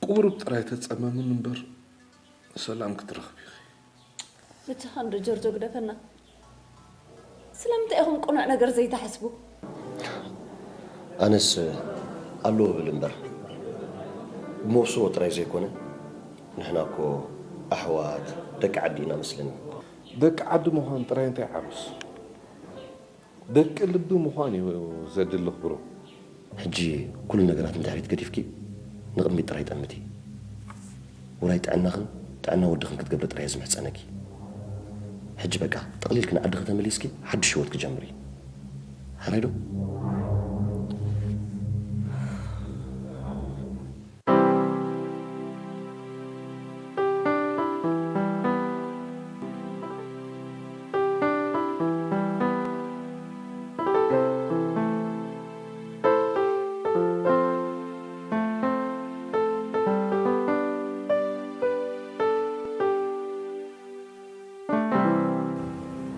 ቁሩብ ጥራይ ተጸመምኒ እምበር ሰላም ክትረኽቢ ኢኺ። ብቻኻ እንዶ ጆርጆ ግደፈና። ስለምንታይ ኢኹም ቅኑዕ ነገር ዘይትሓስቡ? ኣነስ ኣለዎ እብል እምበር፣ ብመብስቦ ጥራይ ዘይኮነ፣ ንሕና እኮ ኣሕዋት ደቂ ዓዲ ኢና መስለኒ። ደቂ ዓዲ ምዃን ጥራይ እንታይ ዓብስ? ደቂ ልቢ ምዃን እዩ ዘድሊ ክብሮ። ሕጂ ኩሉ ነገራት ንድሕሪት ገዲፍኪ ንቕድሚት ጥራይ ጠምቲ። ውራይ ጥዕናኽን ጥዕና ወድኽን ክትገብሪ ጥራይ እየ ዝምሕጸነኪ። ሕጂ በቃ ጠቕሊልኪ ንዓድኺ ተመሊስኪ ሓድሽ ህይወት ክጀምሪ። ሕራይ ዶ?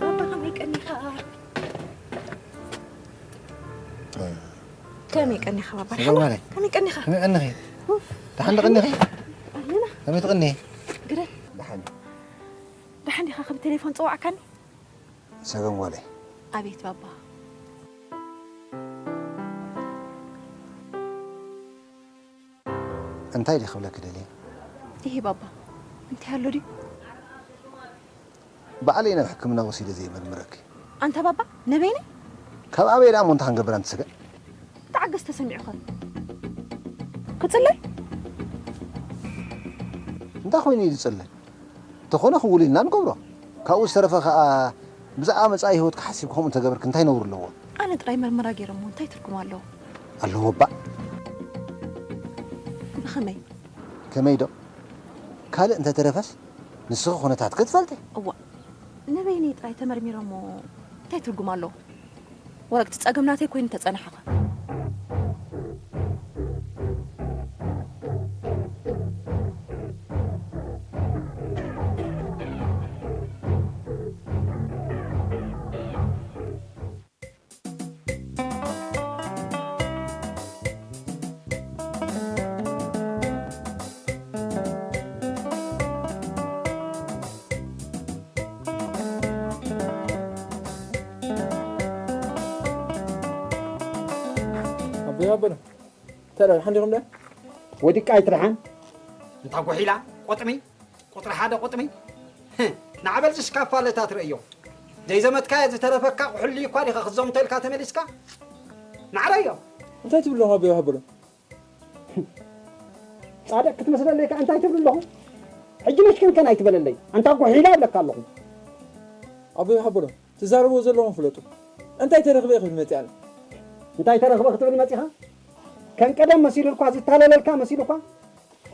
ኣባ ከመይ ቀኒኻ? ከመይ ቀኒኻ ባባ? ሰላም ጓለይ። ከመይ ቀኒኻ? ከመይ ቀኒኺ? ኡፍ። ደሓን ዶ ቀኒኺ? ኣለና። ከመይ ትቕኒ? ግደል። ደሓን። ደሓን ዲኻ? ከም ቴሌፎን ጸዋዕካኒ? ሰገን ጓለይ። ኣቤት ባባ። እንታይ ድየ ክብለኪ ደልየ? እሂ ባባ፣ እንታይ ኣሎ ድዩ? ባዕለይ ናብ ሕክምና ወሲደ ዘይመርምረኪ። ኣንታ ባባ፣ ነበይነይ? ካብ ኣበይ ደኣ እሞ እንታይ ክንገብር ኣንቲ ሰገን? ተዓገስ ተሰሚዑኸ? ክጽለይ? እንታይ ኮይኑ እዩ ዝጽለይ? እንተኾነ ክውል ኢልና ንገብሮ። ካብኡ ዝተረፈ ኸኣ ብዛዕባ መጻኢ ህይወትካ ሓሲብካ ከምኡ እንተገበርክ እንታይ ነውሪ ኣለዎ? ኣነ ጥራይ መርመራ ገይረ እሞ እንታይ ትርጉም ኣለዎ? ኣለዎ እባ። ብኸመይ? ከመይ ዶ? ካልእ እንተተረፈስ ንስኺ ኩነታትኪ ትፈልጢ። እዋእ፣ ንበይነይ ጥራይ ተመርሚረ እሞ እንታይ ትርጉም ኣለዎ? ወረቅቲ ጸገም ናተይ ኮይኑ ተጸናሕኸ። ኣቦይ ኣበለ፣ እንታይ ደኣ፣ ደሓን ዲኹም ደኣ? ወዲቃ ኣይትደሓን? እንታ ጉሒላ፣ ቁጥሚ፣ ቁጥሪ ሓደ ቁጥሚ። ህህ፣ ንዓ በል ዝሽካፋለታ ትርእዮ። ዘይዘመትካዮ ዝተረፈካ ኩሕሊ እኳ ዲኻ ክትዘምቶ ኢልካ ተመሊስካ? ንዓ ረዮ። እንታይ ትብሉ ኣለኹም ኣቦይ ኣበለ? ጻድቕ ክትመስለለይ ከኣ እንታይ ትብሉ ኣለኹም? ሕጂ መሽክንከን ኣይትበለለይ። ኣንታ ጉሒላ እብለካ ኣለኹ። ኣቦይ ሓበሎም፣ ትዛረብዎ ዘለኹም ፍለጡ። እንታይ ተረኽበ ኢኺ ክትብል መጺኣኒ? እንታይ ተረኽበ ክትብል መጺኻ? ከም ቀደም መሲሉልኳ፣ ዝታለለልካ መሲሉኳ?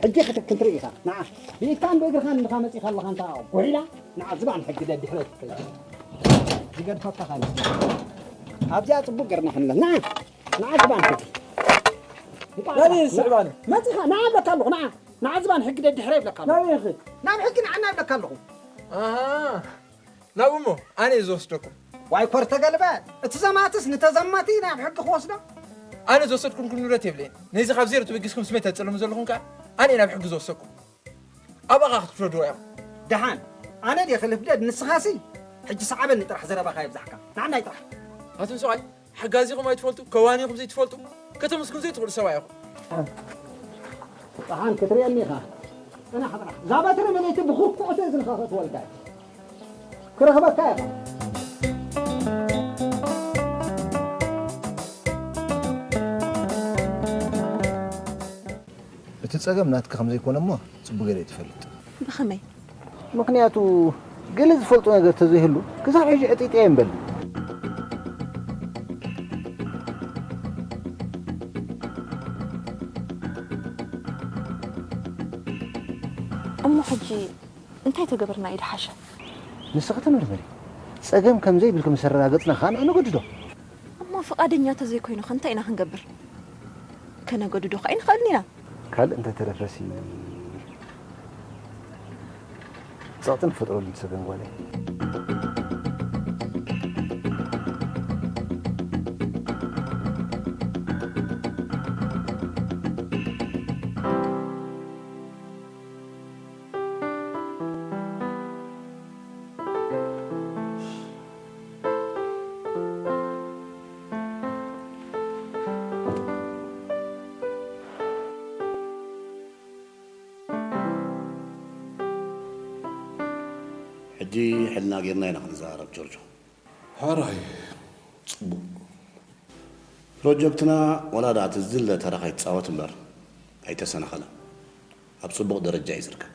ሕጂ ክትክ-፣ ክትርኢ ኢኻ። ንዓ፣ ብኢድካን ብእግርኻን እንድኻ መጺኻ ኣለኻ፣ ኣንታ ጉሒላ። ንዓ፣ ዝባን ሕጊ ደድሕረት ትኸይድ። ዝገድፈካ ኻይመስለካ። ኣብዚኣ ጽቡቕ ገርና ክንብላ። ንዓ፣ ንዓ፣ ዝባን ሕጊ። ናበይ ስዕባኒ? መጺኻ፣ ንዓ እብለካ ኣለኹ፣ ንዓ። ንዓ ዝባን ሕጊ ደድሕረ ይብለካ ኣለኹ። ናበይ ይኽድ? ናብ ሕጊ ንዓና ይብለካ ኣለኹ። ኣሃ፣ ናብ እሞ ኣነ እየ ዝወስደኩም። ዋይ ኮርተ ገልበ፣ እቲ ዘማትስ ንተዘማቲ ናብ ሕጊ ክወስዶ? ኣነ ዝወሰድኩምኩም ንብረት የብለይን። ነዚ ካብ ዜሮ ተበጊስኩም ስመይ ተጽልሙ ዘለኹም ከኣ ኣነ እየ ናብ ሕጊ ዝወሰድኩም። ኣባኻ ክትፍረድዎ ኢኹም። ደሓን፣ ኣነ ድየ ክልፍደድ ንስኻሲ? ሕጂ ሰዓበኒ ጥራሕ ዘረባኻ የብዛሕካ። ንዓናይ ጥራሕ። ኣቱም ሰብኣይ፣ ሓጋዚኹም ኣይትፈልጡ፣ ከዋኒኹም ዘይትፈልጡ፣ ከተመስግኑ ዘይትኽእሉ ሰብኣይ ኢኹም። ደሓን ክትርእየኒ ኢኻ። ጽናሕ ጥራሕ። እዛ በትሪ ምልእቲ ብኽርኩዖት እዝንኻ ክትወልዳ እያ። ክረኽበካ ኢኻ። እቲ ጸገም ናትኪ ከም ዘይኮነ እሞ ጽቡቕ ገይረ እየ ትፈልጥ። ብኸመይ? ምኽንያቱ ገለ ዝፈልጦ ነገር ተዘይህሉ ክሳብ ሕጂ ዕጢጠ እየ እምበል። እሞ ሕጂ እንታይ ተገበርና እዩ ድሓሸ? ንስኺ ተመርመሪ። ጸገም ከም ዘይብልኪ ምስ ኣረጋገጽና ከኣ ንዕኡ ነገድዶ። እሞ ፍቓደኛ ተዘይኮይኑ ከ እንታይ ኢና ክንገብር? ከነገድዶ ከኣ ኣይንኽእልን ኢና። ካልእ እንተተረፈሲ ጸቕጢ ንፈጥረሉ ንሰገን ጓለይ። ሕጂ ሕልና ጌርና ኢና ክንዘራረብ ጆርጆ። ሕራይ፣ ጽቡቕ። ፕሮጀክትና ዋላ ደኣ እቲ ዝድለ ተራ ከይትጻወት እምበር ኣይተሰናኸለን። ኣብ ጽቡቕ ደረጃ እዩ ዝርከብ።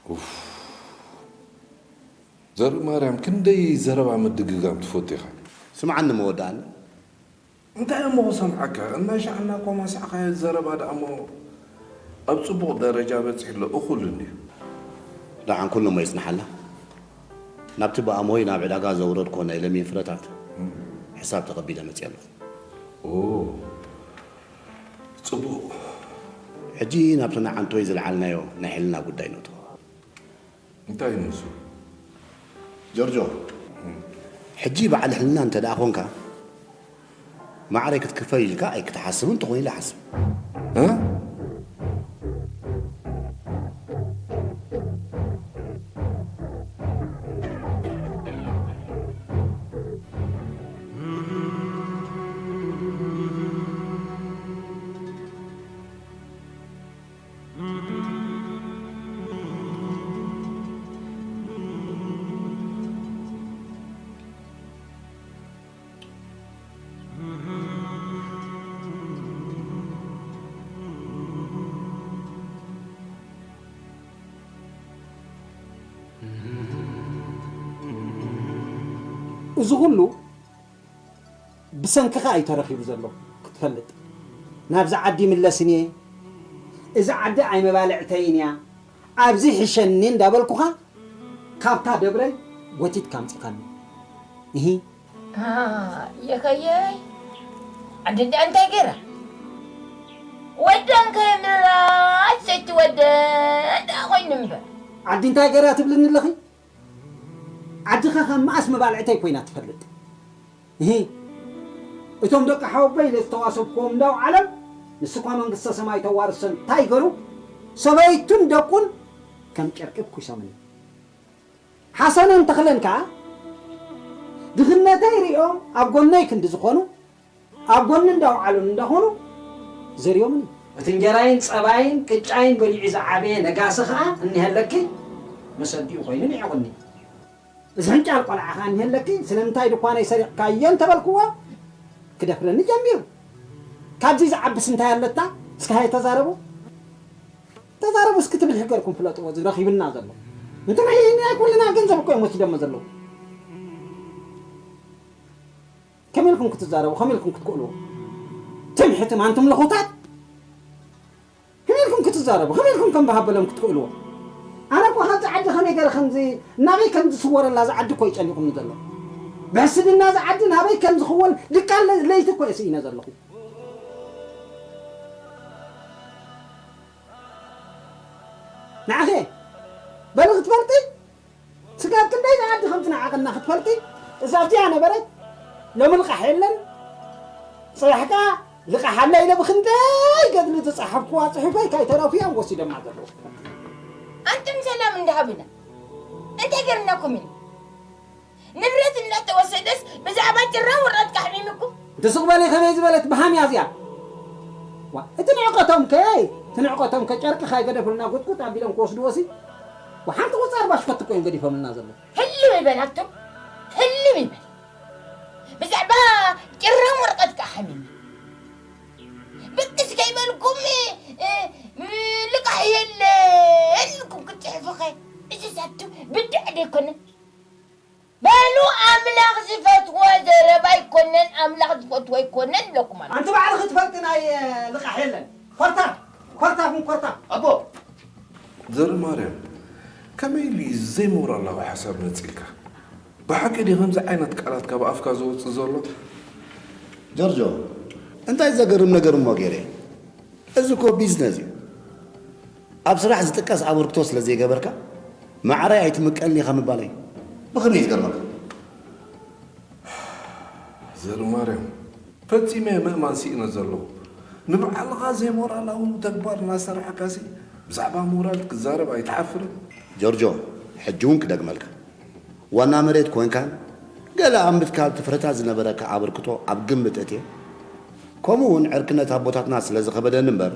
ኡፍ። ዘርኢ ማርያም፣ ክንደይ ዘረባ ምድግጋም ትፈቱ ኢኻ። ስምዓኒ መወዳእኒ። እንታይ እሞ ክሰምዓካ? እናሻዕና እኮ ማሳዕኻዮ ዘረባ ደኣ እሞ ኣብ ጽቡቕ ደረጃ በጺሑ ኣሎ። እኹል እንድዩ። ደሓን ኩሉ እሞ ይጽንሓልና። ናብቲ ብኣሞይ ናብ ዕዳጋ ዘውረድኮ ናይ ለሚን ፍረታት እም። ሕሳብ ተቐቢለ መጽየ ኣለኹ። ኦ፣ ጽቡቕ። ሕጂ ናብቲ ንዓንቶይ ዝለዓልናዮ ናይ ሕልና ጉዳይ ንእቶ። እንታይ እዩ ንሱ? ጆርጆ፣ ሕጂ በዓል ሕልና እንተ ደኣ ኾንካ፣ ማዕረ ክትክፈል ኢልካ ኣይክትሓስብን ተኾይኑ ይሓስብ። እ? እዚ ኩሉ ብሰንክኻ እዩ ተረኺቡ ዘሎ ክትፈልጥ። ናብዚ ዓዲ ይምለስን እየ፣ እዚ ዓዲ ኣይመባልዕተይን እያ፣ ኣብዚ ሕሸኒ እንዳበልኩኻ ካብታ ደብረይ ጎቲትካ ኣምጺኻኒ። እሂ። አ፣ የኸየይ፣ ዓዲ እንዳ እንታይ ገይራ? ወደን ከየምራ፣ ሰይቲ ወደን ደኣ ኮይኑ እምበር። ዓዲ እንታይ ገይራ ትብልኒ ኣለኺ? ዓድኻ ካብ መኣስ መባልዕተይ ኮይና ትፈልጥ? እሂ፣ እቶም ደቂ ሓወቦይ ለዝተዋሰብክዎም እንዳው ዓለም፣ ንስኳ መንግስተ ሰማይ ተዋርሰን እንታይ ገሩ? ሰበይቱን ደቁን ከም ጨርቂ ኩሶምኒ። ሓሰንን ተኽለን ከኣ ድኽነተይ ሪኦም ኣብ ጎነይ ክንዲ ዝኾኑ፣ ኣብ ጎኒ እንዳው ዓለም እንዳኾኑ ዘርዮምኒ። እቲ እንጀራይን ጸባይን ቅጫይን በሊዑ ዝዓበየ ነጋሲ ከኣ እኒሀለኪ መሰዲኡ ኮይኑ ንዒቑኒ። እዚ ሕንጫል ቆልዓ ኸኣ እኒሀለኪ፣ ስለምንታይ ድኳነይ ሰሪቕካዮ እንተበልክዎ፣ ክደፍረኒ ጀሚሩ። ካብዚ ዝዓብስ እንታይ ኣለታ? እስከ ሃየ ተዛረቡ። ተዛረቡ እስኪ ትብል ሃገርኩም ፍለጥዎ፣ እዚ ረኺብና ዘሎ። እንትንሕይ ናይ ኩልና ገንዘብ እኮ እዮም ወሲዶሞ ዘለዉ። ከመይ ኢልኩም ክትዛረቡ? ከመይ ኢልኩም ክትክእልዎ? ትም ሕትም ኣንቱም ልኹታት! ከመይ ኢልኩም ክትዛረቡ? ከመይ ኢልኩም ከም በሃበሎም ክትክእልዎ? ኣነ እኮ ካብዚ ዓዲ ከመይ ገይረ ከምዚ፣ ናበይ ከም ዝስወረላ እዛ ዓዲ እኮ እዩ ጨኒቑኒ ዘሎ። ብሕስድና እዛ ዓዲ ናበይ ከም ዝኽወል ድቃል ለይቲ እኮ እየ ስኢነ ዘለኹ። ንዓኸ በሊ ክትፈልጢ? ስጋብ ክንደይ ንዓዲ ከም ዝነዓቐና ክትፈልጢ፣ እዛ ኣብዚኣ ነበረት፣ ሎሚ ልቓሕ የለን። ጽባሕ ከኣ ልቓሕ ኣለ ኢለ ብኽንደይ ገድሊ ዝጸሓፍክዋ ጽሑፈይ ካይተረፉ እዮም ወሲዶማ ዘለዉ። ኣንቱም ሰላም እንዳሃብና እንታይ ገርናኩም ኢና? ንብረት እናተወሰደስ ብዛዕባ ጭራ ወረቐት ካሕሚምኩም? እቲ ሱቕ በሊ ከመይ ዝበለት ብሃም እያ እዚኣ? ዋ፣ እቲ ንዕቀቶም ከ፣ እቲ ንዕቀቶም ከ ጨርቂ ካይገደፉልና ጉጥጉጥ ኣቢሎም ክወስድዎ ሲ? ወሓንቲ ቁጻር ባሽኮት እኮ እዮም ገዲፎምልና ዘለዉ። ህልም ይበል ኣቱም፣ ህልም ይበል። ብዛዕባ ጭራም ወረቐት ከኣ ሓሚመ። ብቅስ ከይበልኩም፣ እ፣ እ፣ ልቃሕ የለን ኢልኩም ክትጽሕፉኸ? እዚስ ኣቱም ብድዕ ዶ ኣይኮነን? በሉ ኣምላኽ ዝፈትዎ ዘረባ ኣይኮነን፣ ኣምላኽ ዝፈትዎ ኣይኮነን ኢለኩም ኣሎ። ኣንቲ ባዕልኺ ትፈልጢ ናይ፣ እ፣ ልቃሕ የለን። ኮርታ፣ ኮርታ፣ ኹን ኮርታ። ኣቦ! ዘርኢ ማርያም፣ ከመይ ኢሉ እዩ ዘይሞራላዊ ሓሳብ መጺእካ? ብሓቂ ድዩ ከምዚ ዓይነት ቃላት ካብ ኣፍካ ዝወጽእ ዘሎ? ጆርጆ፣ እንታይ ዘገርም ነገር እሞ ገይረ? እዚ እኮ ቢዝነስ እዩ። ኣብ ስራሕ ዝጥቀስ ኣበርክቶ ስለ ዘይገበርካ፣ ማዕረይ ኣይትምቀልን ኢኻ ምባለይ ብኸመይ እዩ ዝገርመካ? ዘርኢ ማርያም፣ ፈጺመ እየ ምእማን ስኢነ ዘለኹ። ንባዕልኻ ዘይሞራላዊ ተግባር እናሰራሕካሲ ብዛዕባ ሞራል ክትዛረብ ኣይትሓፍርን? ጆርጆ፣ ሕጂ እውን ክደግመልካ፣ ዋና መሬት ኮንካን ገለ ኣምትካ ኣብቲ ፍረታት ዝነበረካ ኣበርክቶ ኣብ ግምት እትየ። ከምኡ እውን ዕርክነት ኣቦታትና ስለ ዝኸበደኒ እምበር።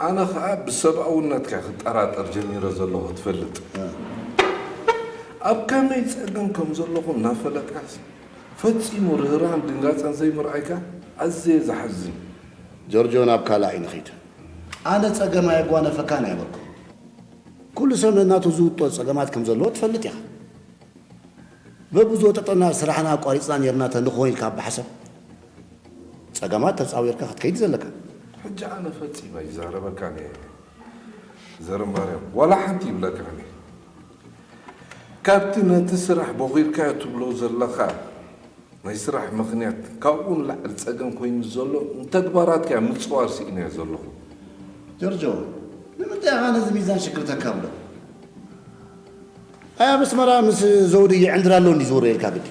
ኣነ ኸኣ ብሰብኣውነትካ ክጠራጠር ጀሚረ ዘለኹ ትፈልጥ። እ። ኣብ ከመይ ጸገም ከም ዘለኹ እናፈለጥካስ፣ ፈጺሙ ርህራህን ድንጋጸን ዘይምርኣይካ ኣዝየ ዝሓዝን። ጆርጆ፣ ናብ ካልእ ኣይንኺድ። ኣነ ጸገም ኣየጓነፈካን ኣይበልኩን። ኩሉ ሰብ ነናቱ ዝውጦ ጸገማት ከም ዘለዎ ትፈልጥ ኢኻ። በብዝወጠጠና ስራሕና ኣቋሪጽና ኔርና ተንኾ ኢልካ ብሓሳብ ጸገማት ተጻዊርካ ክትከይድ ዘለካ። ሕጂ ኣነ ፈጺመ ይዛረበካን እየ ዘረማርያም፣ ዋላ ሓንቲ ይብለካን እየ። ካብቲ ነቲ ስራሕ ቦኺርካዮ ትብሎ ዘለኻ ናይ ስራሕ ምኽንያት፣ ካብኡ ንላዕሊ ጸገም ኮይኑ ዘሎ ንተግባራትካ ምጽዋር ስኢነዮ ዘለኹ። ጆርጆ፣ ንምንታይ ኢኻ ነዚ ሚዛን ሽግር ተካብዶ? ኣይ ኣብ ኣስመራ ምስ ዘውዲ ይዕንድር ኣሎ እንዲ ዝውረ ኢልካ ግዲ።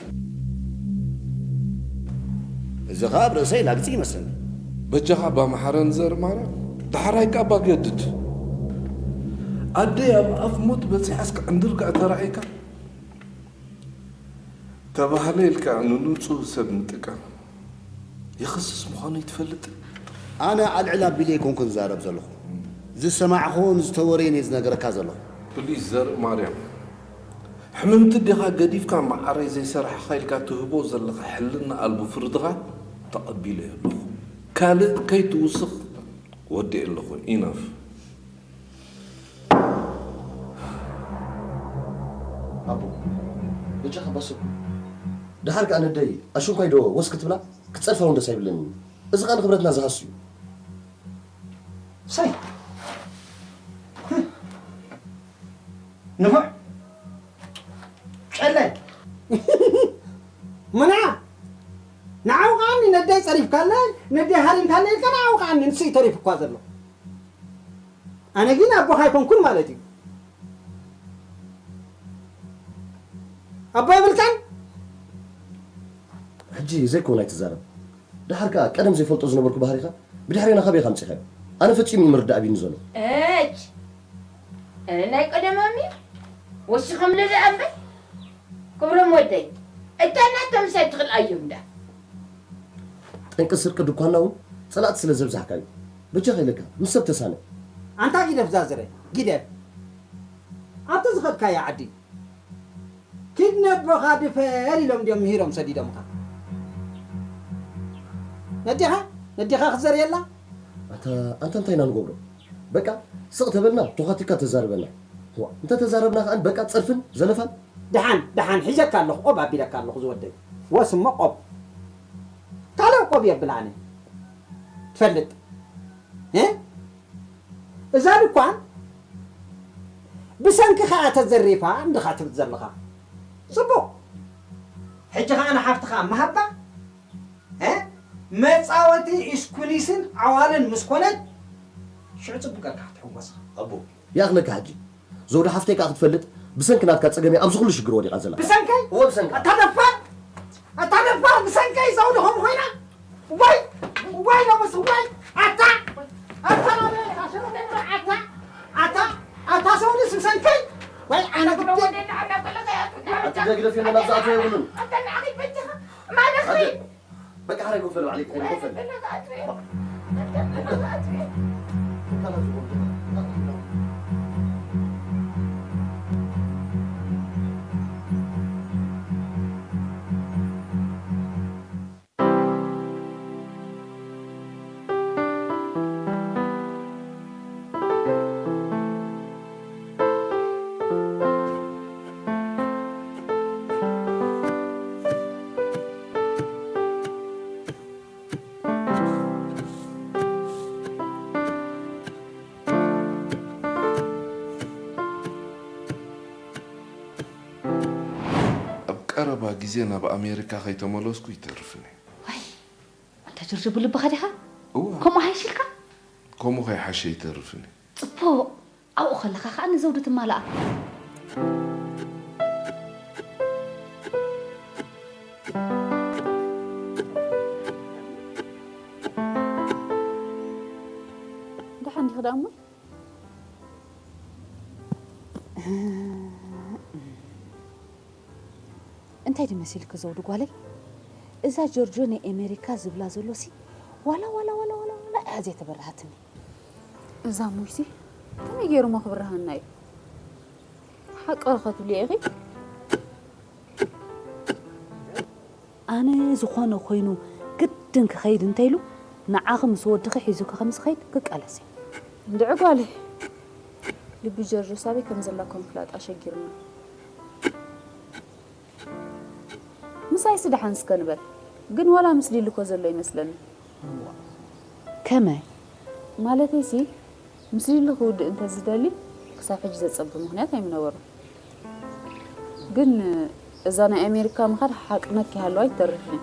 እዚ ኸኣ ኣብ ርእሰይ ላግጺ ይመስለኒ። በጃኻ ኣባ መሓረን ዘር ማርያም፣ ዳሕራይ ከኣ ኣባ ገድድ። ኣደይ ኣብ ኣፍ ሞት በጺሓስ ክዕንድር ከኣ ተራእየካ? ተባህለ ኢልካ ንንጹህ ሰብ ምጥቃም የኽስስ ምዃኑ ይትፈልጥ? ኣነ ኣልዕል ኣቢለ ኣይኮንኩን ዝዛረብ ዘለኹ። ዝሰማዕኹን ዝተወርየን እየ ዝነገረካ ዘለኹ። ፕሊዝ ዘርኢ ማርያም፣ ሕምምቲ ዲኻ ገዲፍካ መዓረይ ዘይሰራሕኻ ኢልካ ትህቦ ዘለኻ ሕልና ኣልቦ ፍርድኻ ተቐቢለዮ ኣለኹ። ካልእ ከይትውስኽ ወዲኤ ኣለኹ። ኢናፍ። ኣቦ፣ በጃኻ ባሰኩ። ደሓር ከኣ ነደይ ኣሽንኳይ ዶ ወስ ክትብላ ክትጸርፋ እውን ደስ ኣይብለኒ። እዚ ኸኣ ንኽብረትና ዝሃሱ እዩ። ሳይ! ንፉዕ! ጨለ! ምና! ንዓው ከኣኒ ነደይ ጸሪፍካለይ፣ ነደይ ሃሪምካለይ ኢልካ ንዓው ከኣኒ ንሱ እዩ ተሪፉ እኳ ዘሎ። ኣነ ግን ኣቦኻ ኣይኮንኩን ማለት እዩ። ኣቦ የብልካን? ሕጂ ዘይኮን ኣይትዛረብ። ደሓር ከኣ ቀደም ዘይፈልጦ ዝነበርኩ ባህሪኻ ብድሕሬና ካበይ ኢኻ ኣምጺኻዮ? ኣነ ፈጺሙ እዩ ምርዳእ ኣቢኒ ዘሎ። እች! ኣነ ናይ ቀደም ኣምኒ ወሲኾም ልርኣ እምበር። ክብሮም ወደይ፣ እታ ናቶም ሰብ ትኽልኣዮም እንዳ። ጠንቂ ስርቂ ድኳንና እውን ጸላእቲ ስለ ዘብዛሕካ እዩ። በጃኻ ኢለካ፣ ምስ ሰብ ተሳነ። ኣንታ ጊደፍ ዛዝረ፣ ጊደፍ። ኣብቲ ዝኸድካዮ ዓዲ፣ ኪድ ነቦኻ ድፈር ኢሎም ድዮም ምሂሮም ሰዲዶምካ? ነዴኻ፣ ነዴኻ ክትዘርየላ? ኣታ፣ ኣንታ እንታይ ኢና ንገብሮ? በቃ፣ ስቕ ተበልና፣ ተዃቲካ ተዛርበና። ዋ፣ እንተ ተዛረብና ከኣ በቃ ጸርፍን ዘለፋን። ደሓን፣ ደሓን፣ ሒዘካ ኣለኹ፣ ቆብ ኣቢለካ ኣለኹ ዝወደይ። ወስ እሞ ቆብ። ካልእ ቆብ የብል ኣነ። ትፈልጥ? እ? እዛ ድኳን ብሰንኪ ከኣ ተዘሪፋ እንድኻ ትብል ዘለኻ። ጽቡቕ። ሕጂ ከኣ ንሓፍትኻ ምሃባ፣ እ? መጻወቲ ኢስኩሊስን ዓዋልን ምስ ኮነት፣ ሽዑ ጽቡቕ ጌርካ ክትሕጎስ ኢኻ። ኣቦ፣ ይኣኽለካ ሕጂ። ዘውዲ ሓፍተይ ከኣ ክትፈልጥ፣ ብሰንኪ ናትካ ጸገም እያ ኣብዚ ኩሉ ሽግር ወዲቓ ዘላ። ብሰንከይ? እወ፣ ብሰንካ። ኣታ ደፋር! ኣታ ደፋር! ብሰንከይ ዘውዲ ከምኡ ኮይና? ዋይ! ዋይ ለምስ ዋይ! ኣታ! ኣታ ናበይ ኢኻ? ሽሮ ደምረ ኣታ! ኣታ! ኣታ ሰውንስ ብሰንከይ? ዋይ ኣነ ግዲ! ኣቲ ጀግደፍ የለን ኣብዛ ኣቶ የብሉን። ኣታ ንዓኺ በጃኻ! ማለኺ! ኣደ-፣ በቃ ሓራይ ኮፍ በል ባዕለይ፣ ሓራይ ኮፍ በል። ኣብ ቀረባ ግዜ ናብ ኣሜሪካ ከይተመለስኩ ይተርፍኒ። ዋይ፣ ኣንታ ጆርጆ ብልብኻ ዲኻ? እዋ። ከምኡ ሃይሽ ኢልካ? ከምኡ ከይሓሸ ይተርፍኒ። ጽቡቕ። ኣብኡ ከለኻ ኸኣ ንዘውዲ ትማልኣ። ደሓን ዲኺ ደኣ እሞ? እንታይ ድመሲልኪ ዘውዲ ጓለይ? እዛ ጆርጆ ናይ ኤሜሪካ ዝብላ ዘሎሲ ዋላ፣ ዋላ፣ ዋላ፣ ዋላ፣ ዋላ እያ ዘይተበረሃትኒ። እዛ ሙይሲ ከመይ ገይሩ እሞ ክብርሃና እዩ? ሓቂ ክትብልዮ ኢኺ? ኣነ ዝኾነ ኮይኑ ግድን ክኸይድ እንተኢሉ ንዓኺ ምስ ወድኺ ሒዙኪ ከም ዝኸይድ ክቃለስ እየ። እንድዒ ጓለይ፣ ልቢ ጀርጆስ ኣበይ ከም ዘላ እኮ ምፍላጥ ኣሸጊሩና። ምሳይሲ ደሓን እስከ ንበል። ግን ዋላ ምስ ሊሊ እኮ ዘሎ ይመስለኒ። ከመይ? ማለተይሲ፣ ምስ ሊሊ ክውድእ እንተዝደሊ፣ ክሳብ ሕጂ ዘጸብብ ምኽንያት ኣይምነበሮን። ግን እዛ ናይ ኣሜሪካ ምኻድ ሓቅነት ከይሃለዋ ኣይትተርፍን እያ።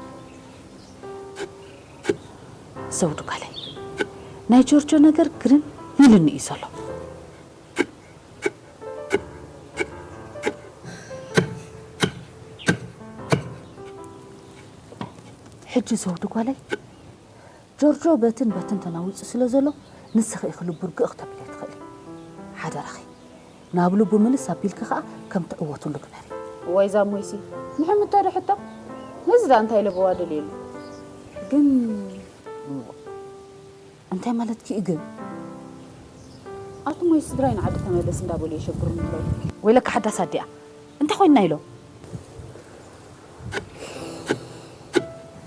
ዘውዱ ጓለይ፣ ናይ ጆርጆ ነገር ግርም ኢሉኒ እዩ ዘሎ። ሕጂ ዘውዱ ጓለይ፣ ጆርጆ በትን በትን ተናዊጹ ስለ ዘሎ፣ ንስኺ ኢኺ ልቡ ርግእ ክተብልዮ ትኽእሊ። ሓደራኺ፣ ናብ ልቡ ምልስ ኣቢልኪ ኸኣ ከም ትዕወትሉ ግበሪ። እዋይ እዛ እሞይሲ፣ ንሕምቶ ዶ ሕቶ? ነዚ ደኣ እንታይ ለበዋ ደልየሉ? ግን እንታይ ማለትኪ እዩ ግን? ኣቱም ወይ ስድራይ ንዓዲ ተመለስ እንዳበሉ የሸግሩኒ ኣለዉ። ወይለካ ሓዳስ ኣዲኣ፣ እንታይ ኮይንና ኢሎም?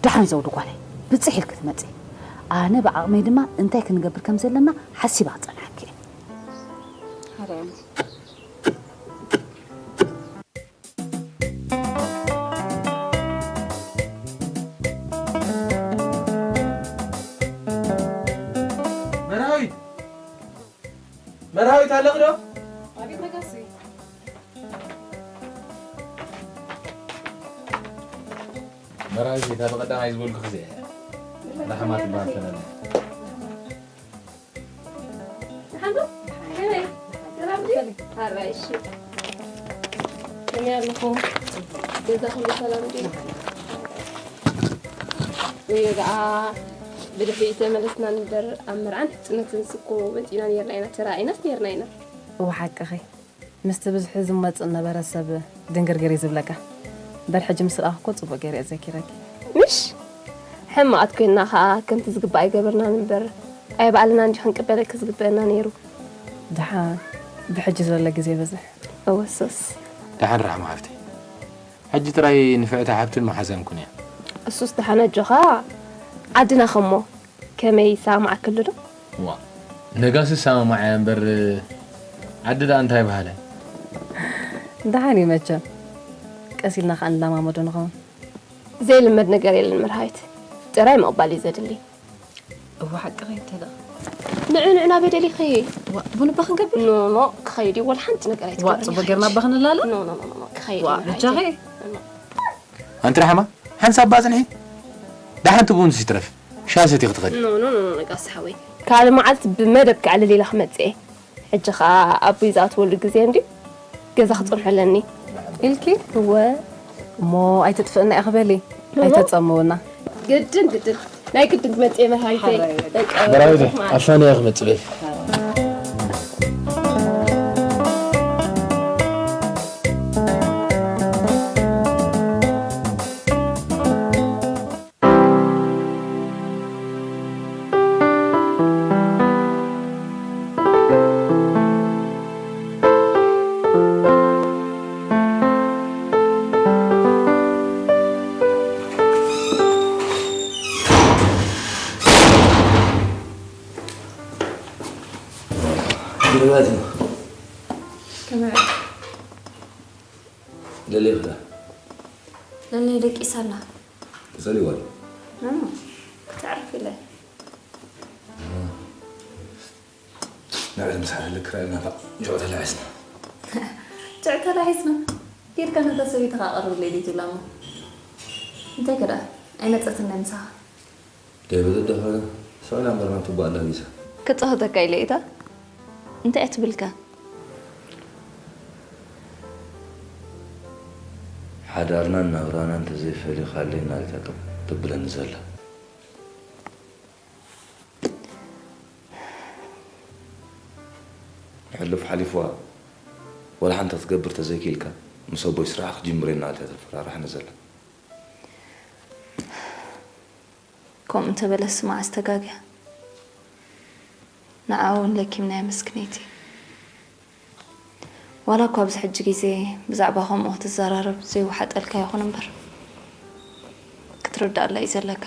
ደሓን ዘውዲ ጓለይ፣ ብጽሕ ኢልኪ ትመጺ። ኣነ ብዓቕመይ ድማ እንታይ ክንገብር ከም ዘለና ሓሲባ ክጸንሓኪ እየ። ሓራይ ኣነ። መርሃዊት! መርሃዊት ኣለኺ ዶ? ኣቤት ነጋሲ። መርሃዊት፣ እታ ብቐዳማይ ዝበልኩኺ እዚኣ እያ። ራሕማ ትበሃል ፈላልያ። ደሓን ዶ? ከመይ? ሰላም ድዩ? ኣራይ፣ እሺ። ከመይ ኣለኹም? ገዛ ኩሉ ሰላም ድዩ? ወይ ደኣ ብድሕሪኡ ተመለስና ንበር ኣብ መርዓን ሕጽነትን ስኮ መጺና ኔርና ኢና፣ ተራኢናስ ኔርና ኢና። እወ ሓቅኺ። ምስቲ ብዝሒ ዝመጽእ ነበረ ሰብ ድንግርግር እዩ ዝብለካ። እምበር ሕጂ ምስ ረኣኹ እኮ ጽቡቕ ገይረ እየ ዘኪረኪ። ምሽ? ሕማቓት ኮይንና ኸኣ ከምቲ ዝግባእ ኣይገበርናን እምበር፣ ኣይ ባዕልና እንጂ ክንቅበለኪ ዝግበአና ነይሩ። ደሓን ብሕጂ ዘሎ ግዜ በዝሕ። እወ ሶስ። ደሓን ራሕማ ሓፍተይ። ሕጂ ጥራይ ንፍዕቲ ሓብትን መሓዛን ኩንያ። እሱስ ደሓን ኣጆኻ ዓድና ኸሞ። ከመይ ይሰማማዓኪ ኣሎ ዶ? ዋ፣ ነጋሲ ይሰማማዓ እያ እምበር፣ ዓዲ ደኣ እንታይ በሃለ? ደሓን እዩ መቸም። ቀስ ኢልና ኸኣ ንለማመዶ ንኸውን። ዘይልመድ ነገር የለን መርሃዊት። ጥራይ ምቕባል እዩ ዘድሊ። እወ፣ ሓቅኺ እንተ ደኣ። ንዑ፣ ንዑ፣ ናበይ ደሊኺ? ዋ፣ ቡን እባ ክንገብር? ኖ፣ ኖ፣ ክኸይድ እዩ። ወላ ሓንቲ ነገር ዋ፣ ኣይትገብሪ። ጽቡቕ ጌርና እባ ክንላለ? ኖ፣ ኖ፣ ኖ፣ ኖ፣ ክኸይድ ዋ፣ እዩ መርሃዊት። ብቻኺ? ኖ። ኣንቲ ራሕማ፣ ሓንሳብ እባ ጽንሒ። ደሓን እቲ ቡንስ ይትረፍ፣ ሻሂ ሰትዪ ክትኸዲ። ኖ፣ ኖ፣ ኖ፣ ኖ፣ ነጋሲ ሓወይ። ካልእ መዓልቲ ብመደብ ከዕልል ኢለ ክመጽእ እየ። ሕጂ ኸኣ ኣቦይ ዝኣትወሉ ግዜ እንድዩ። ገዛ ክጸንሖ ኣለኒ። ኢልኪ? እወ። እሞ ኣይትጥፍእና ኢኺ በሊ። ኖ፣ ኖ። ኣይተጸምውና። ግድን፣ ግድን። ናይ ግድን ክመጽእ እየ መርሃዊተይ። ሓራይ በቃ። መርሃዊተይ፣ ኣፋንያ ክመጽእ በሊ። መግባት እዩ። ከመይ? ለለይ ክዳ። ለለይ ደቂሳ ኣላ። ጸሊዋ። እም፣ ክትዕርፍ ኢለ። ንዕሊ ምሳሕ ልክራ ኢልና ፋ፣ ጆ ተላዒስና። ጆ ተላዒስና? ኬድካ ነታ ሰበይትኻ ኣቕርብለይ ደይትብላ እሞ። እንታይ ከ ደኣ? ኣይመጸትን ናይ ምሳኻ? ደይበለ ደኸነ፣ ሰብኣይ ናምበርና ትባእ ኣላጊሳ። ክጻወተካ ኢለ እታ? እንታይ እያ ትብልካ? ሓዳርናን ናብራናን ተዘይፈሊኻለይ እናልካ ትብለኒ ዘላ። ሕሉፍ ሓሊፍዋ፣ ወላ ሓንቲ ክትገብር ተዘይክኢልካ፣ ምስ ኣቦይ ስራሕ ክጅምር እየ እናበለት እያ ተፈራርሓኒ ዘላ። ከምኡ እንተበለስ መዓስ ተጋግያ? ንዓ እውን ለኪምናያ መስኪነይቲ። ዋላ እኳ ኣብዚ ሕጂ ግዜ ብዛዕባ ከምኡ ክትዘራረብ ዘይወሓጠልካ ይኹን እምበር። ርዳእ ኣላ እዩ ዘለካ።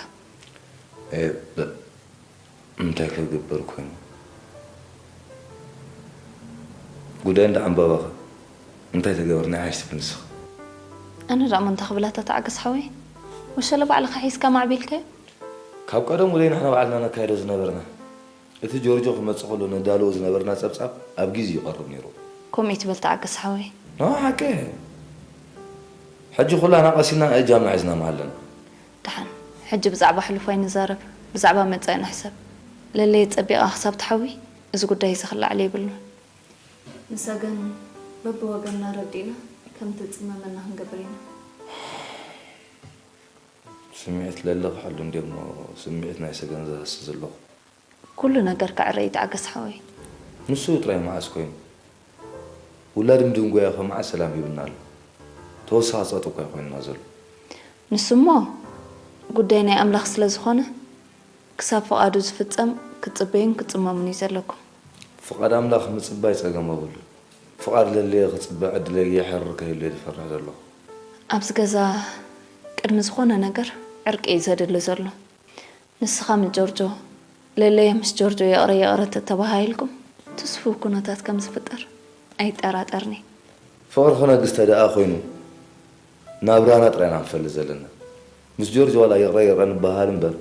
እንታይ ክገብር ኮይኑ? ጉዳይ እንዳ ዕምባባኸ እንታይ ተገብርና ይሓይሽ ትብል ንስኻ? ኣነ ደኣ እሞ እንታይ ክብላታ ተዓገስ ሓወይ? ወሸለ ባዕልኻ ሒዝካ ማዕቢልካዮ? ካብ ቀደም ወለይ ንሕና ባዕልና ነካይዶ ዝነበርና። እቲ ጆርጆ ክመጽእ ከሎ ነዳልዎ ዝነበርና ጸብጻብ ኣብ ግዜ ይቐርብ ነይሩ። ከምኡ ይትበል ተዓገስ ሓወይ። ኖ ሓቂ። ሕጂ ኩላና ቀሲና እጃምና ሒዝና መሃለና። ደሓን፣ ሕጂ ብዛዕባ ሕሉፍ ኣይንዛረብ፣ ብዛዕባ መጻኢ ንሕሰብ። ለለየ ጸቢቓ ክሳብ ትሓዊ፣ እዚ ጉዳይ እዚ ክለዓል የብሉን። ንሰገን በብወገንና ረዲእና ከም ትጽመመና ክንገብር ኢና። ስምዒት ለለ ክሕሉ እንድየ እሞ፣ ስምዒት ናይ ሰገን ዝሃሲ ዘለኹ። ኩሉ ነገር ክዕረ ይተዓገስ ሓወይ። ንሱ ጥራይ መዓስ ኮይኑ? ውላድ ምድንጎያ እኮ መዓስ ሰላም ሂቡና ኣሎ። ተወሳኺ ጸቕጢ እኮ እዩ ኮይኑና ዘሎ። ንሱ እሞ ጉዳይ ናይ ኣምላኽ ስለ ዝኾነ፣ ክሳብ ፍቓዱ ዝፍጸም ክትጽበዩን ክትጽመሙን እዩ ዘለኩም። ፍቓድ ኣምላኽ ምጽባይ ጸገም የብሉን። ፍቓድ ለለየ ክጽበ ዕድለይ የሕርር ከይህሉ እየ ዝፈርሕ ዘለኹ። ኣብዚ ገዛ ቅድሚ ዝኾነ ነገር ዕርቂ እዩ ዘድሊ ዘሎ። ንስኻ ምስ ጆርጆ፣ ለለየ ምስ ጆርጆ ይቕረ ይቕረ ተተባሃሂልኩም፣ ትስፉው ኩነታት ከም ዝፍጠር ኣይጠራጠርን'የ። ፍቕሪ ክነግስ ተደኣ ኮይኑ፣ ናብራና ጥራይ ኢና ክንፈልጥ ዘለና። ምስ ጆርጆ ዋላ ይቕረ ይቕረ ንበሃሃል እምበር፣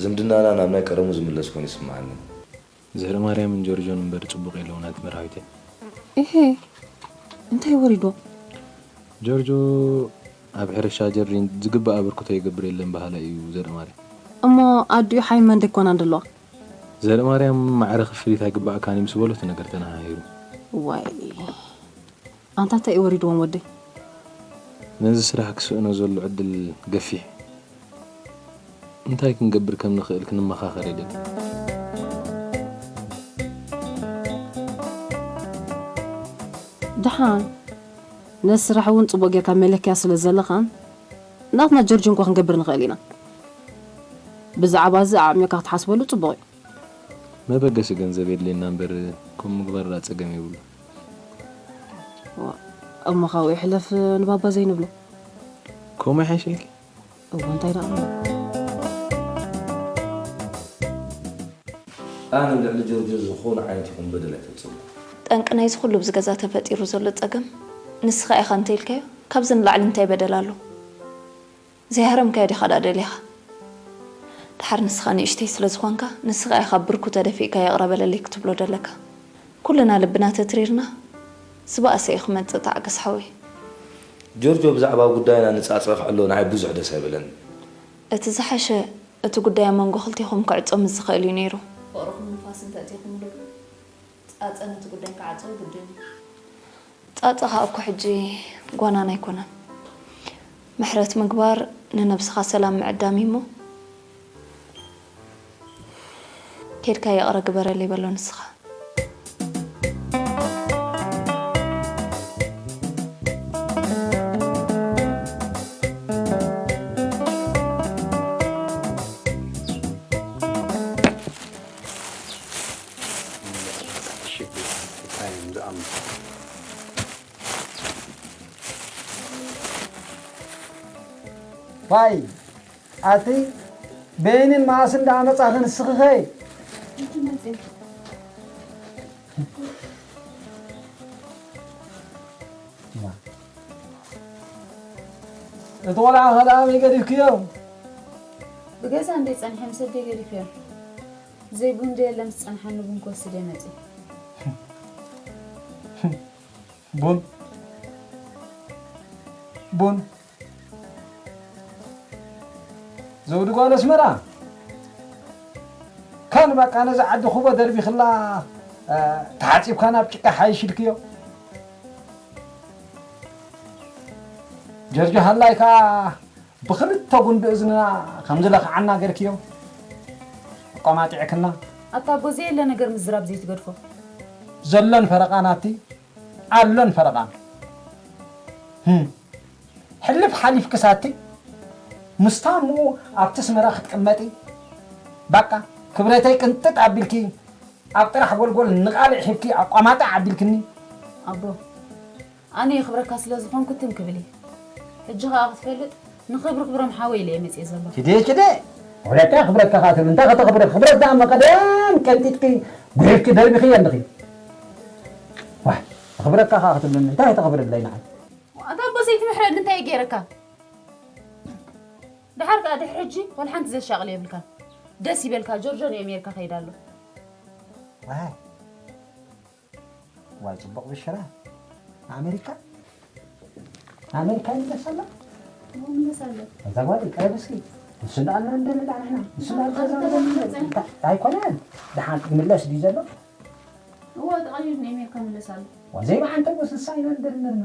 ዝምድናና ናብ ናይ ቀደሙ ዝምለስ ኮይኑ ይስምዓኒ። ዘርኣማርያምን ጆርጆን እምበር ጽቡቕ የለውን ኣንቲ መርሃዊተይ። እሄ፣ እንታይ ወሪድዎ? ጆርጆ ኣብ ሕርሻ ጀርዲን ዝግባእ ኣበርክቶ ይገብር የለን በሃላይ እዩ ዘርኣማርያም። እሞ ኣዲኡ ሓይመን ደይኮና እንደለዋ? ዘርኣማርያም ማዕረ ክፍሊት ኣይግባእካን እዩ ምስ በሎ እቲ ነገር ተነሃሂሩ። ዋይ፣ ኣንታ እንታይ እዩ ወሪድዎም ወደይ? ነዚ ስራሕ ክስእኖ ዘሎ ዕድል ገፊሕ። እንታይ ክንገብር ከም ንኽእል ክንመኻኸር የድሊ። ደሓን ነዚ ስራሕ እውን ጽቡቕ ጌርካ መለክያ ስለ ዘለኻን ናትና ጆርጅ እንኳ ክንገብር ንኽእል ኢና። ብዛዕባ እዚ ኣዕሚቕካ ክትሓስበሉ ጽቡቕ እዩ። መበገሲ ገንዘብ የድልየና እምበር ከም ምግባር ደኣ ጸገም የብሉ። ዋ፣ እሞ ካብኡ ይሕለፍ ንባባ ዘይንብሎ። ከምኡ ይሓይሸልኪ? እወ፣ እንታይ ደኣ? ኣነ ኣብ ልዕሊ ጆርጆ ዝኾነ ዓይነት ይኹን በደል ኣይፈጸምኩ። ጠንቂ ናይዚ ኩሉ ኣብዚ ገዛ ተፈጢሩ ዘሎ ጸገም ንስኻ ኢኻ እንተኢልካዮ፣ ካብዚ ንላዕሊ እንታይ በደል ኣሎ? ዘይሃረምካዮ ዲኻ ደኣ ደሊኻ? ደሓር ንስኻ ንእሽተይ ስለ ዝኾንካ፣ ንስኻ ኢኻ ብርኩ ተደፊእካ ይቕረ በለለይ ክትብሎ ደለካ። ኩልና ልብና ተትሪርና፣ ዝበኣሰ እዩ ክመጽእ ተዓገስ ሓወይ። ጆርጆ ብዛዕባ ጉዳይና ንጻጸ ክዕሎ ንዓይ ብዙሕ ደስ ኣይበለኒ። እቲ ዝሓሸ፣ እቲ ጉዳይ ኣብ መንጎ ክልቴኹም ክዕጾ ምስ ዝኽእል እዩ ነይሩ። ፍቕርኹም ንፋስ እንተእቲኹምሉ፣ ጻጸ ነቲ ጉዳይ ክዓጽዎ ግድን እዩ። ጻጸ ኸኣ እኮ ሕጂ ጓናና ኣይኮነን። ምሕረት ምግባር ንነብስኻ ሰላም ምዕዳም እዩ እሞ፣ ኬድካ ይቕረ ግበረለይ በሎ ንስኻ። ዋይ፣ ኣቲ በይንን መዓስ እንዳመጻኺ ንስኺኸ? እቲ ቆልዓ ኸ ደኣ ኣበይ ገዲፍክዮ? ብገዛ እንደ ጸንሐ ምስ ኣደይ ገዲፍዮ። ዘይቡን ደየለ ምስ ጸንሓኒ ቡን ክወስድ እየ መጺእ። ቡን? ቡን? ዘውዲ ጓል ኣስመራ? ካን በቃ ነዚ ዓዲ ኩቦ ደርቢኽላ፣ እ፣ ተሓጺብካ ናብ ጭቃ ሓይሽ ኢልክዮ? ጀርጆ ሃላይ ከኣ ብኽልተ ጉንዲ እዝንና ከም ዝለኽዓና ገርክዮ። ኣቋማጢዕክና። ኣታ ኣቦ ዘየለ ነገር ምዝራብ ዘይትገድፎ። ዘሎን ፈረቓን ኣቲ፣ ኣሎን ፈረቓን። ህም። ሕልፍ ሓሊፍክስ ኣቲ፣ ምስታ እምኡ ኣብቲ ኣስመራ ክትቅመጢ። በቃ፣ ክብረተይ ቅንጥጥ ኣቢልኪ፣ ኣብ ጥራሕ ጎልጎል ንቓልዕ ሂብኪ ኣቋማጣዕ ኣቢልክኒ። ኣቦ፣ ኣነ የኽብረካ ስለ ዝኾንኩ ትም ክብል እየ። ሕጂ ኸኣ ክትፈልጥ፣ ንኽብሪ ክብሮም ሓወይ ኢለ እየ መፅየ ዘለኹ። ኪደ፣ ኪደ። ክብረካ፣ ክብረካ ካትብል። እንታይ ከተኽብረ? ክብረት ደኣ መቐደም ቀንጢጥኪ፣ ጉሒፍኪ፣ ደርቢኽዮ እንዲኺ። ዋይ፣ ክብረካ ካትብለኒ። እንታይ ተኽብረለይ ንዓይ? ኣታ ኣቦ ዘይትምሕረኒ እንታይ ገይረካ? ደሓር ከኣ ድሕሪ ሕጂ ወላ ሓንቲ ዘሻቕል የብልካን። ደስ ይበልካ፣ ጆርጆ ንኤሜሪካ ከይዳ ኣሎ። ዋይ። ዋይ፣ ጽቡቕ ብሽራ። ኣሜሪካ? ኣሜሪካ ይምለስ ኣሎ? እዎ፣ ይምለስ ኣሎ። እዛ ጓል ቀረብ እስኪ። ንሱ እንዳኣልና እንደልላ ንሕና። ንሱ እንዳኣልና እዛ ጓል እንደልላ። ኣይኮነን። ደሓን ይምለስ ድዩ ዘሎ? እዎ፣ ተቐይሩ ንኣሜሪካ ይምለስ ኣሎ። ዋ፣ ዘይበሓንተ እኮ ስሳ ኢና እንደልልና።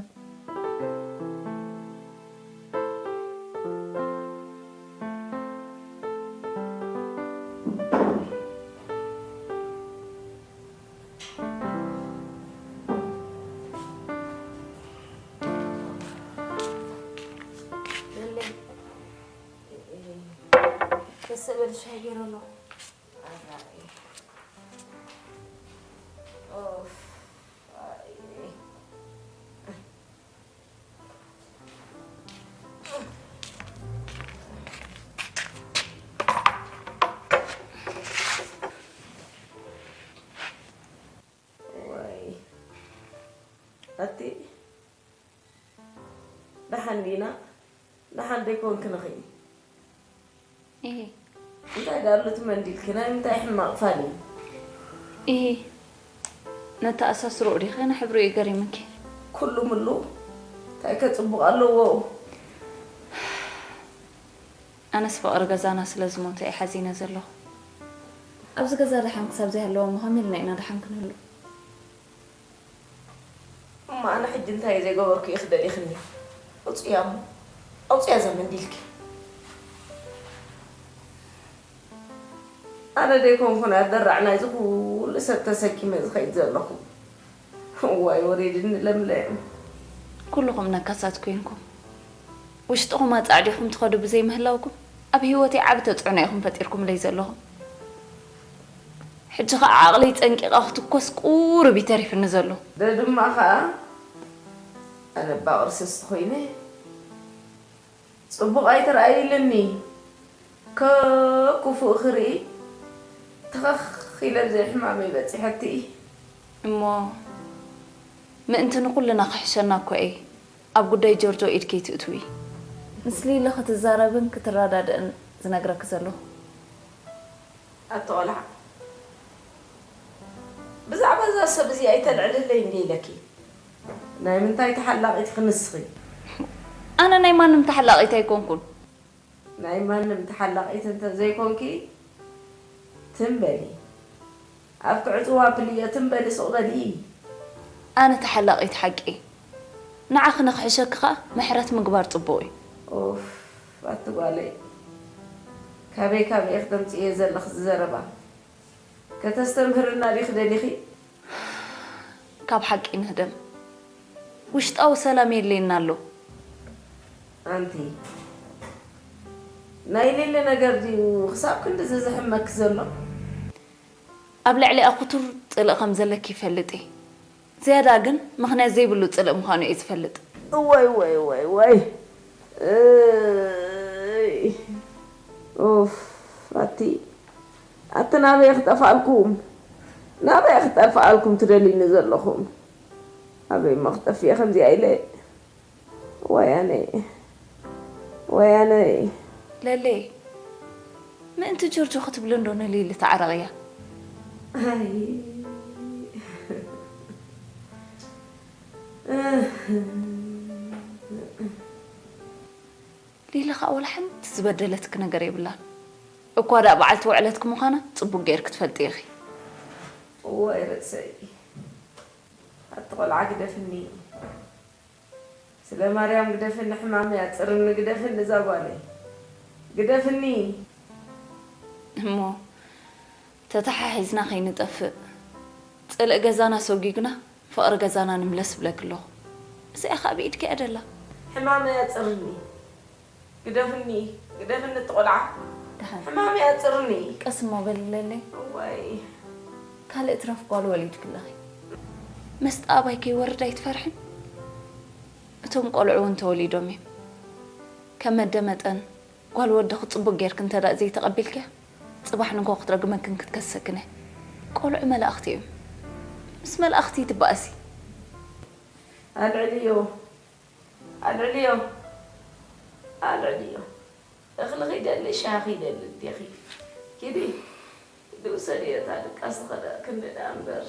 ደስ ዘብል ሻሂ ገይረ ኣለኹ። ኣራይ። ኦፍ። ኣይ። ወይ። ኣቲ። ደሓን ዲና? ደሓን ደይኮንክን ኢኺ? እሂ። እንታይ ደኣ ኣሎ እቲ መንዲልኪ? ናይ ምንታይ ሕማቕ ፋል እዩ? እሂ። ነተኣሳስርኡ ዲኺ? ንሕብሩ እዩ ገሪሙኪ። ኩሉ ምሉ እንታይ ከ ጽቡቕ ኣለዎ? ኣነስ ፍቕሪ ገዛና ስለ ዝሞተ እየ ሓዚነ ዘለኹ። ኣብዚ ገዛ ደሓን ክሳብ ዘይሃለወ እሞ ከመይ ኢልና ኢና ደሓን ክንህሉ? እሞ ኣነ ሕጂ እንታይ እየ ዘይገበርኩ ኢኺ ደሊኽኒ? ኣውፅያ እሞ፣ ኣውፅያ እዛ መንዲልኪ። ኣነ ደይኮንኩን ኣደራዕ ናይዚ ኩሉ ሰብ ተሰኪመ ዝኸይድ ዘለኹ። እዋይ ወሪድኒ ለምለም። ኩልኹም ነካሳት ኮይንኩም፣ ውሽጥኹም ኣጻዕዲኹም ትኸዱ ብዘይምህላውኩም፣ ኣብ ህይወተይ ዓቢ ተጽዕኖ ኢኹም ፈጢርኩምለይ ዘለኹም። ሕጂ ኸኣ ዓቕለይ ጸንቂቐ ክትኮስ ቁሩብ እዩ ተሪፍኒ ዘሎ። ደ ድማ ኸኣ ኣነ እባ ቅርስስቲ ኮይነ ጽቡቕ ኣይትርኣይ ኢልኒ። ከ-፣ ክፉእ ክርኢ ተኸኽ ኢለ ብዘይ ሕማመይ በጺሐቲ። እሞ ምእንቲ ንኹልና ክሕሸና እኮ እየ ኣብ ጉዳይ ጆርጆ ኢድ ከይትእትዊ። ምስ ሊሊ ክትዛረብን ክትረዳድእን ዝነግረኪ ዘለኹ። ኣቲ ቆልዓ፣ ብዛዕባ እዛ ሰብ እዚኣ ኣይተልዕልለይ እንድየ ኢለኪ። ናይ ምንታይ ተሓላቒት ኢኺ ንስኺ? ኣነ ናይ ማንም ተሓላቒት ኣይኮንኩን። ናይ ማንም ተሓላቒት እንተ ዘይኮንኪ፣ ትም በሊ። ኣብ ክዕጽዋ ኣብልዮ ትም በሊ፣ ስቕ በሊ። ኣነ ተሓላቒት ሓቂ። ንዓኺ ንኽሕሸኪ ኸኣ ምሕረት ምግባር ጽቡቕ እዩ። ኡፍ፣ ኣቲ ጓለይ። ካበይ ካበይ ኢኺ ተምጽእዮ ዘለኺ እዚ ዘረባ? ከተስተምህርና ዲኺ ደሊኺ? ካብ ሓቂ ንህደም። ውሽጣዊ ሰላም የድልየና ኣሎ። ኣንቲ፣ ናይ ሌለ ነገር ድዩ ክሳብ ክንድዚ ዘሕመኪ ዘሎ? ኣብ ልዕሊኣ ክቱር ጽልኢ ከም ዘለኪ ይፈልጥ እየ። ዝያዳ ግን ምኽንያት ዘይብሉ ጽልኢ ምዃኑ እየ ዝፈልጥ። እዋይ፣ ዋይ፣ ዋይ፣ ዋይ። እይ። ኡፍ፣ ኣቲ፣ ኣቲ ናበይ ክጠፍኣልኩም? ናበይ ክጠፍኣልኩም ትደልዩኒ ዘለኹም? ኣበይ እሞ ክጠፍእ ከምዚኣ ኢለ? ወያነ፣ ወያነ። ለሌ፣ ምእንቲ ጆርጆ ክትብሊ እንዶ ንሊሊ ተዓረቕያ? ኣይ። ሊሊ ኸኣ ወላ ሓንቲ ዝበደለትኪ ነገር የብላን። እኳ ደኣ በዓልቲ ውዕለትኪ ምዃና ጽቡቕ ጌርኪ ትፈልጢ ኢኺ። እዋይ ርእሰይ። ኣቲ ቆልዓ ግደፍኒ። ስለ ማርያም ግደፍኒ፣ ሕማመይ ኣጽርኒ፣ ግደፍኒ እዛ ጓለይ። ግደፍኒ። እሞ ተተሓሒዝና ከይንጠፍእ፣ ጽልኢ ገዛና ሰጒግና ፍቕሪ ገዛና ንምለስ እብለኪ ኣለኹ። እዚኣ ኸኣ ብኢድኪ እያ ደላ። ሕማመይ ኣጽርኒ። ግደፍኒ፣ ግደፍኒ እቲ ቆልዓ። ደሓን። ሕማመይ ኣጽርኒ። ቀስ እሞ በሊ ለለይ። እዋይ። ካልእ ትረፍ ጓል ወሊድኪ ኣለኺ። መስጣ ኣባይ ከይወርድ ኣይትፈርሕን? እቶም ቆልዑ እውን ተወሊዶም እዮም። ከም መደ መጠን ጓል ወድኺ ጽቡቕ ጌርኪ እንተ ደኣ ዘይተቐቢልክያ፣ ጽባሕ ንግሆ ክትረግመክን ክትከስሰክን እያ። ቆልዑ መላእኽቲ እዮም። ምስ መላእኽቲ ትበኣሲ። ኣልዕልዮ፣ ኣልዕልዮ፣ ኣልዕልዮ። እኽሊ ኺደሊ፣ ሻሂ ኺደሊ፣ እንዴኺ። ኪዲ፣ ኪዲ ውሰድዮ እታ ድቃስ ዝኸዳ ክንዲ ደኣ እምበር።